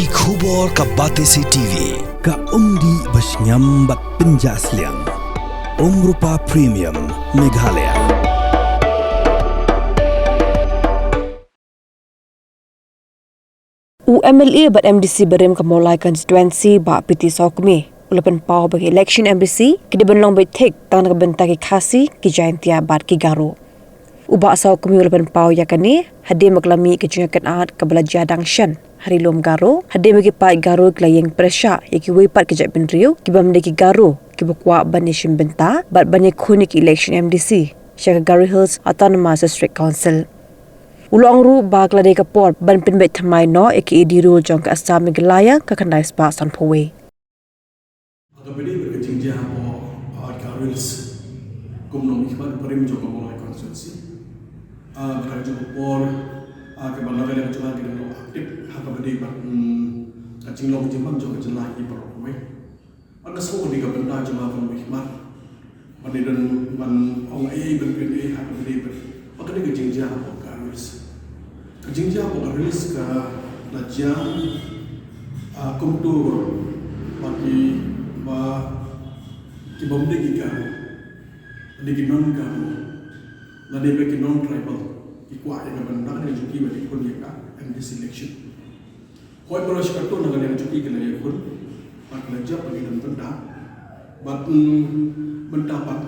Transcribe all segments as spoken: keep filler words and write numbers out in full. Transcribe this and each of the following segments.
Ki khubor ka Batesi T V, ka umdih ba shngiam bad pynjah sliang. Umrupa Premium, Meghalaya. U M L A bad M D C barim ka Mawlai Constituency, Bah P T Sawkmie, u la pynpaw ba ka election M D C ka dei ban long beit thik tang na ka bynta ki Khasi, ki Jaintia bad ki Garo. U Bah Sawkmie u la pynpaw ïa kane hadien ba ka la mih ka jingïakynad kaba la jia dang shen ha Ri Lum Garo, hadien ba ki paid Garo ki la ïeng pyrshah ïa kiwei pat ki jaitbynriew ki bym dei ki Garo kiba kwah ban ïashim bynta bad ban ïakhun ïa ka election M D C sha ka Garo Hills Autonomous District Council. U la ong ruh ba ka la dei ka por ban pynbeit thymmai noh ïa ka A D rule jong ka Assam Meghalaya ka khyndai spah sanphew wei. Ha kaba ïadei bad ka jingjia hapoh, ah, Garo Hills, kum u nongmihkhmat barim jong ka Mawlai Constituency, ah, ba ka jong ka por, ah, kaba na ka liang jong nga ka dang long active ha kaba ïadei bad, mm, ka jinglong jingbam jong ka jylla hi baroh kawei. Bad ka shu dei ka bynta jong nga kum u nongmihkhmat ban ïadon, ban ong ei ei, ban pynei ei ei ha kaba ïadei bad, bad kane ka jingjia hapoh Garo Hills. Ka jingjia hapoh Garo Hills ka la jia, ah, kumto ba ki, ba ki bym dei ki Garo, lane ki non-Garo, lane ba ki non-tribal ki kwah ïa ka bynta, lane jong ki ban ïakhun ïa ka M D C election. Hooid, baroh shi katto na ka liang jong ki ki la ïakhun bad ki la jop ba ki don bynta. Bad, mm, mynta pat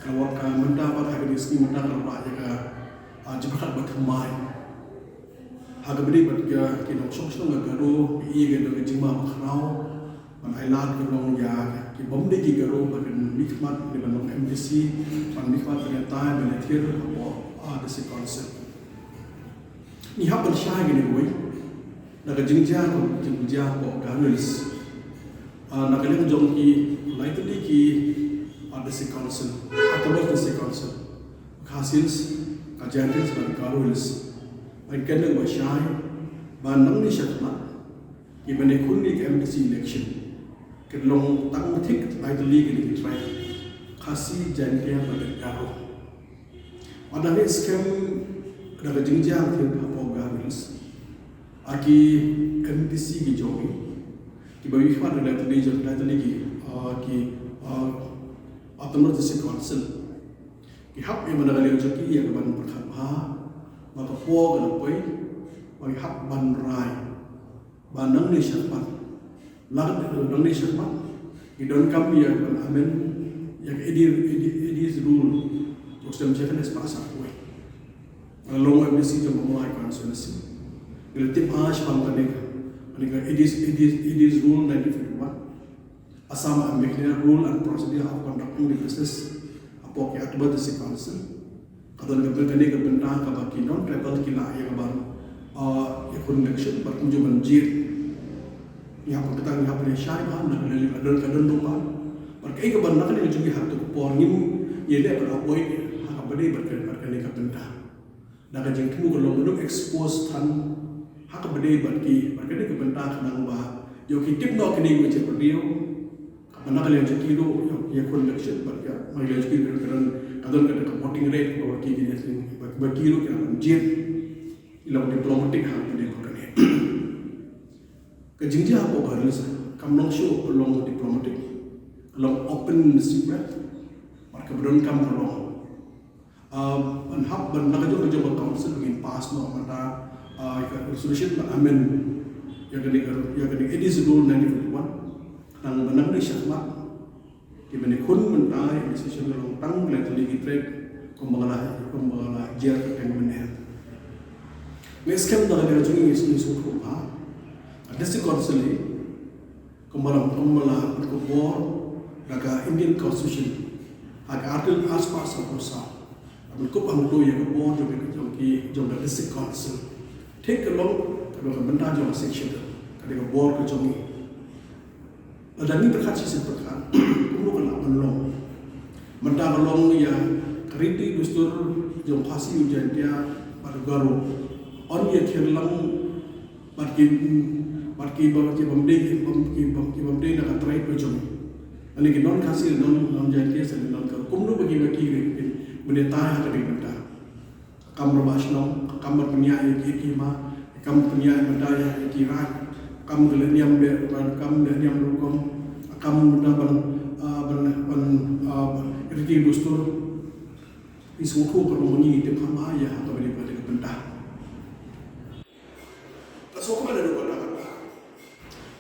ka la wan ka mynta pat ha kane ka sngi mynta ka la wan ïa ka, ah, jingpyrkhat ba thymmai ha kaba ïadei bad ka, ki nongshong shnong ka Garo, ïa ka don ka jingma ba khraw ban ailad ka long ïa ki bym dei ki Garo ba kin mihkhmat ne ban long M D C, ban mihkhmat ban ïatai ban ïathir hapoh, ah, District Council. Ngi hap ban shai kane kawei na ka jingjia, ka jingjia hapoh Garo Hills. Ah, na ka liang jong ki lai tylli ki, ah, District Council, Autonomous District Council, Khasi Hills, ka Jaintia Hills bad Garo Hills. Ngi kynnoh ba shai ba nangne shakhmat kiban ïakhun ïa ka M D C election kin long tang thik lai tylli kine ki tribe, Khasi, Jaintia bad Garo. Bad da ka skhem da ka jingjia hapoh Garo Hills, ha ki M D C ki jong ngi kiba mihkhmat da ka jong, da ka jong ki, ah, ki, ah, Autonomous District Council, ki hap ïa, na ka liang jong ki, ïa ka ban pyrkhat bha ba ka por ka la poi ba ki hap ban rai ba nangne shakhmat, lada nangne shakhmat ngi donkam ïa ban amend ïa ka A D, A D, A D's rule jong ka snem shi hajar khyndai spah sanphew wei. Nga long M D C jong ka Mawlai Constituency. Ngi la tip ha shaphang kane ka, kane ka A D's, A D's, A D's rule nineteen fifty-one. Assam and Meghalaya rule and procedure of conducting the business hapoh ki Autonomous District Council. Ka don ka byn-, kane ka bynta kaba ki non-tribal ki lah ïa ka ban, ah, ïakhun election bad kumjuh ban jied. Ngi hap, kata ngi hap ban shai bha, na ka don, ka don ruh bha. Bad kaei kaba na kane ka jong ngi ha kato ka por ngim ïaleh bad avoid ha kaba dei bad ka, bad kane ka bynta. Da ka jingthmu ka long ban expose than ha kaba dei bad ki, bad kane ka bynta khnang ba ïoh ki tip noh kine ki jaitbynriew. Kaba na ka liang jong ki ruh ïoh ïakhun election bad ka, na ka liang jong ki ruh ka don, ka don ka, ka voting right kaba ki, ki, ki, ba, ba ki ruh ki lah ban jied. Ki long diplomatic ha kaba dei bad kane. Ka jingjia hapoh Garo Hills kam long shuh ba long diplomatic. Ka long open secret. Bad kaba donkam ka long, ah, ban hap ban na ka jong ka jong ka council ba ngin pass noh mynta, ah, ka resolution ban amend ïa kane ka, ïa kane A D's rule nineteen fifty-one. Khnang ba nangne shakhmat kiban ïakhun mynta ïa ka decision ka long tang lai tylli ki tribe kumba la, kumba la jer ka kane mynne. Ngi skhem da ka liang jong ngi, ngi sngewthuh ba ka District Council hi kumba la, kumba la pynkup bor da ka Indian Constitution ha ka Article arspah sawphew saw. Ka pynkup hangto ïa ka bor jong ka, jong ki, jong ka District Council. Thik ka long, ka long ka bynta jong ka Sixth Schedule, ka dei ka bor ka jong ngi. Lada ngi pyrkhat shisien pyrkhat, kumno ka lah ban long? Mynta ka long ïa ka riti dustur jong Khasi, Jaintia bad Garo. Yn ïa thied lang bad ki, bad ki bym, ki bym dei, ki bym, ki bym, ki bym dei na ka tribe ka jong ngi. Lane ki non Khasi, non, non Jaintia, sa non Garo. Kumno ba ki, ba ki, ki, ki, ban ïatai ha kane ka bynta. Kam rangbah shnong, kam ban pynïaid ïa ki, ïa ki hima, kam pynïaid mynta ïa ki raid, Kam ka leh niam be, ban kam leh niam rukom, kam da ban, ah, ban, ban, ah, riti dustur. Ngi sngewthuh ka ruh ma ngi te kham ïa ka bynta ka bynta. Ka sngewkmen naduh kata kata.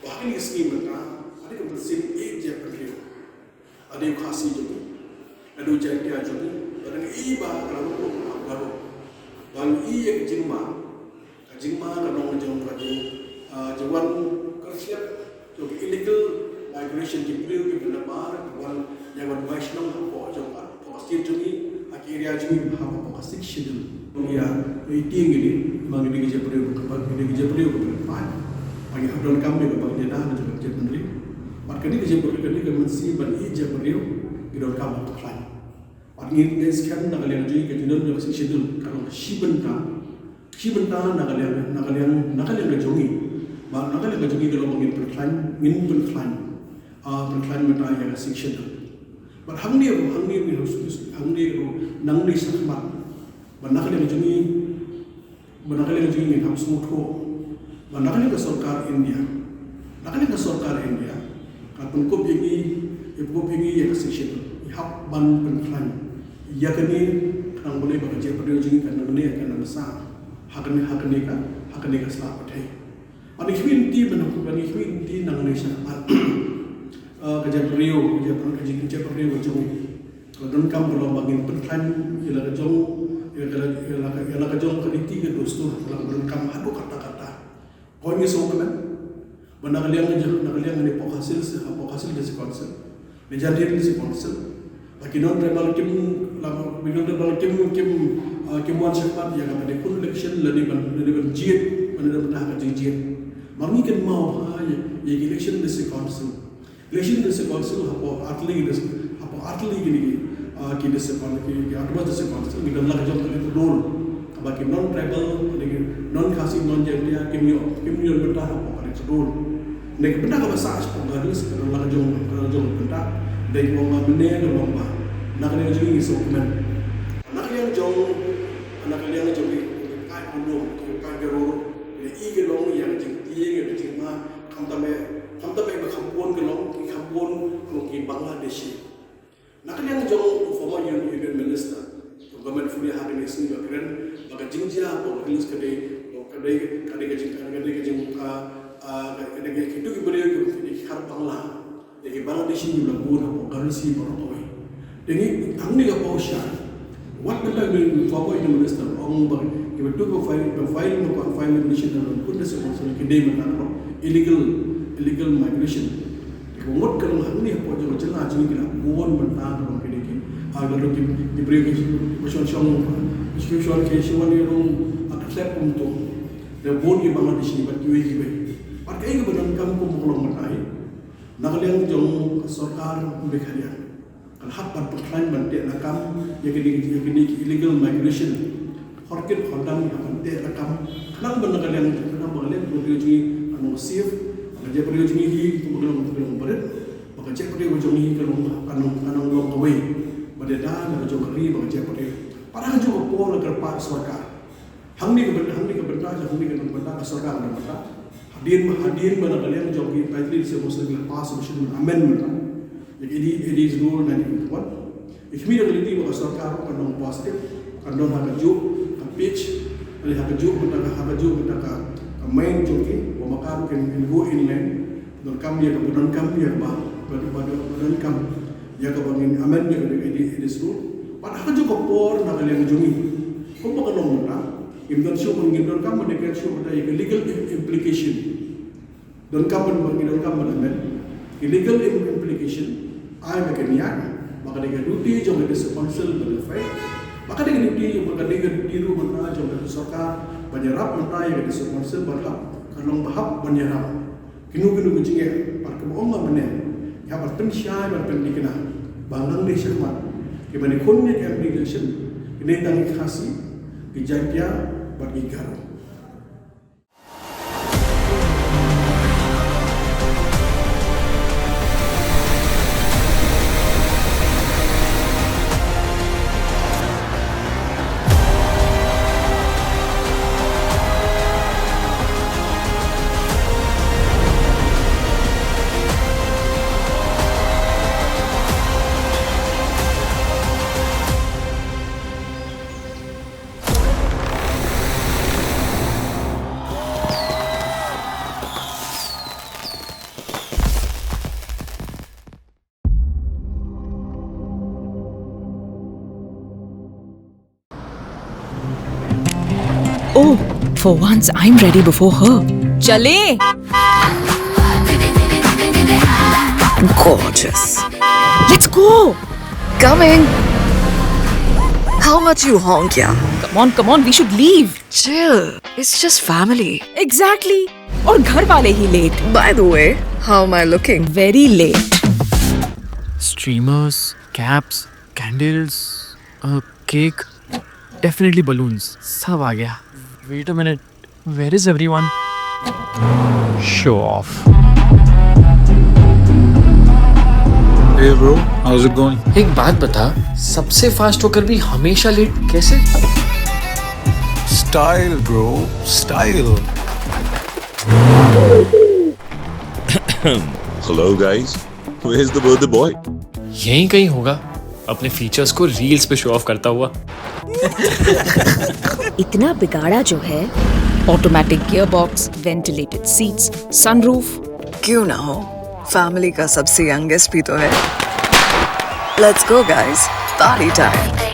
Ba ha kine ki sngi mynta, ha kine ki mynsiem ïeit jaitbynriew. Lada u Khasi jong ngi, lada u Jaiñtia jong ngi, lada ngi i ba ka la ruh ruh ha Garo. Ba ngi i ïa ka jingma, ka jingma ka long jong ka jing, ah, jingwan kyrsiap jong ka illegal migration, ki briew kiba nabar, ka wan ïa wan bai shnong hapoh jong ka, hapoh ka state jong ngi, ha ki area jong ngi, hapoh ka Sixth Schedule. Ïa, ïa iti ngi dei, ma ngi dei ka jaitbynriew kaba, ngi dei ka jaitbynriew kaba paid. Ba ngi hap donkam ïa kaba ngi dei da ka jaitbynriew. Bad ka dei ka jaitbynriew, ka dei ka mynsiem ban ïeit jaitbynriew, ngi donkam ban pynkhlaiñ. Bad ngi ngeit skhem na ka liang jong ngi ka jingdon jong ka Sixth Schedule ka long shi bynta. Shi bynta na ka liang, na ka liang, na ka liang ka jong ngi. Bad na ka liang ka jong ngi ka long ba ngin pynkhlaiñ, ngin pynkhlaiñ. Ah, pynkhlaiñ mynta ïa ka Sixth Schedule. Bad hangne ruh, hangne ruh, hangne ruh, nangne shakhmat. Ba na ka liang jong ngi, ba na ka liang jong ngi ngin hap sngewthuh. Ba na ka liang ka sorkar India, na ka liang ka sorkar India ka pynkup ïa ngi, ïa pynkup ïa ngi ïa ka Sixth Schedule. Ngi hap ban pynkhlaiñ ïa kane, khnang ba lei ba ka jaitbynriew jong ngi kan nangne, kan nang sah ha kane, ha kane ka, ha kane ka sla pyrthei. Bad ngi khmih lynti, bad ngi khmih lynti nangne shakhmat. Ah, ka jaitbynriew, ka jaitbynriew, ka jing, ka jaitbynriew ka jong ngi. Ka la donkam ka long ba ngin pynkhlaiñ ïa la ka jong, ïa la, ïa la ka, ïa la ka jong ka riti ka dustur, ka la ka donkam haduh katta katta. Ko ngi sngewkmen ba na ka liang ka jong, na ka liang ka Nongpoh Khasi, Nongpoh Khasi District Council, ne Jaintia Hills District Council, ba ki non-tribal kim, la, ba ki non-tribal kim, kim, ah, kim wan shakhmat ïa kaba dei khun election lane ban, lane ban jied, ban, lane ban ha ka jingjied. Ma ngi kynmaw ha ïa, ïa ki election District Council. Election District Council hapoh artylli ki dis-, hapoh artylli kine ki, ah, ki District Coun-, ki, ki Autonomous District Council, ngi don la ka jong ka schedule. Kaba ki non-tribal, ki non-Khasi, non-Jaintia, kim ïoh, kim ïoh bynta hapoh ka schedule. Ne ka bynta kaba sah shapoh ka Hills, ka don la ka jong, ka don la ka jong ka bynta. Dei ka long ba mynne ka long ba na ka liang jong ngi sngewkmen. Na ka liang jong, na ka liang jong ngi, ka kai ka long, ka kai ka roro. Ngi i ka long ïa ka jingtieng, ïa ka jingma, khamtam eh, khamtam eh ba kham bun ka long, ki kham bun ka long ki Bangladeshi. Na ka liang jong u former Union, Union Minister jong ka Government of India ha kane ka sngi ba kren ba ka jingjia hapoh ka Hills ka dei, ka dei, ka dei ka jing, ka dei ka jing, ah, ah, ka dei ka, kito ki briew ki, ki khar Bangla. Ïa ki Bangladeshi ki la bun hapoh currency baroh kawei. Te ngi hangne ka pawsha. Wat mynta ngi former Union Minister ong ba kiba tu ba file, ba file, ba file nomination na Khun District Council ki dei mynta ka illegal, illegal migration. Te ka mut ka long hangne hapoh jong ka jylla jong ngi ki la bun mynta ka long ki dei ki, ah, ka long ki, ki briew ki ba shong shong, ki shong ki shong ïa rung, ah, ka tlep kumto. Te bun ki Bangladeshi bad kiwei kiwei. Bad kaei kaba donkam kum ka long mynta hi. Na ka liang jong ka sorkar Meghalaya kan hap ban pynkhlaiñ ban teh lakam ïa kine, ïa kine ki illegal migration. Khorkit khordam ïa ban teh lakam. Khnang ba na ka liang, khnang ba ka liang ka briew jong ngi kan long safe. Ba ka jaitbynriew jong ngi hi kan long, kan long barit. Ba ka jaitbynriew jong ngi kan long, kan long, kan long kawei. Ba dei da na ka jong ka ri bad ka jaitbynriew. Bad ha ka jong ka por ka kyrpad sorkar. Hangne ka bynta, hangne ka bynta, hangne ka bynta ka sorkar ka bynta. Hadien ba, hadien ba na ka liang jong ki Unitary District Council ki la pass resolution ban amend bynta. Ïa ka A D, A D Schedule nineteen fifty-one. Ïa khmih da ka lynti ba ka sorkar kan long positive, kan don ha kajuh ka pitch, lane ha kajuh bynta ka, ha kajuh bynta ka, ka mind jong ki, ba ma ka ruh kin, kin go in line. Donkam ïa kaba, donkam ïa kaba, ba, ba, ba donkam ïa kaba ngin amend ïa ka A D, A D Schedule. Bad ha kajuh ka por na ka liang jong ngi. Kumba ka long mynta, ngim don shuh, ngim donkam ban ïakren shuh mynta ïa ka legal im-, implication. Donkam ban, ngim donkam ban amend. Ka legal im-, implication, ai ba kin ïaid, ba ka dei ka duty jong ka District Council ban ïa fight. Ba ka dei ka duty, ba ka dei ka duty ruh mynta jong ka sorkar ban ïarap mynta ïa ka District Council ban hap, ka long ba hap ban ïarap. Kino kino ki jingeh, bad kumba ong nga mynne, ngi hap ban pynshai ban pynthikna ba nangne shakhmat kiba dei khun ïa ka M P election ki dei tang ki Khasi, ki Jaiñtia bad ki Garo. Oh, for once I'm ready before her. चले। Gorgeous. Let's go. Coming. How much you honk, yeah? Come on, come on, we should leave. Chill. It's just family. Exactly. और घर वाले ही late. By the way, how am I looking? Very late. Streamers, caps, candles, a cake, definitely balloons. सब आ गया. Wait a minute, where is everyone? Show off. Hey bro, how's it going? एक बात बता, सबसे फास्ट होकर भी हमेशा लेट कैसे? Style, bro, style. Hello, guys. Where's the birthday boy? यहीं कहीं होगा, अपने फीचर्स को रील्स पे शो ऑफ करता हुआ. इतना बिगाड़ा जो है. Automatic gearbox, ventilated seats, sunroof. क्यों ना हो, फैमिली का सबसे यंगेस्ट भी तो है. Let's go, guys. Party time.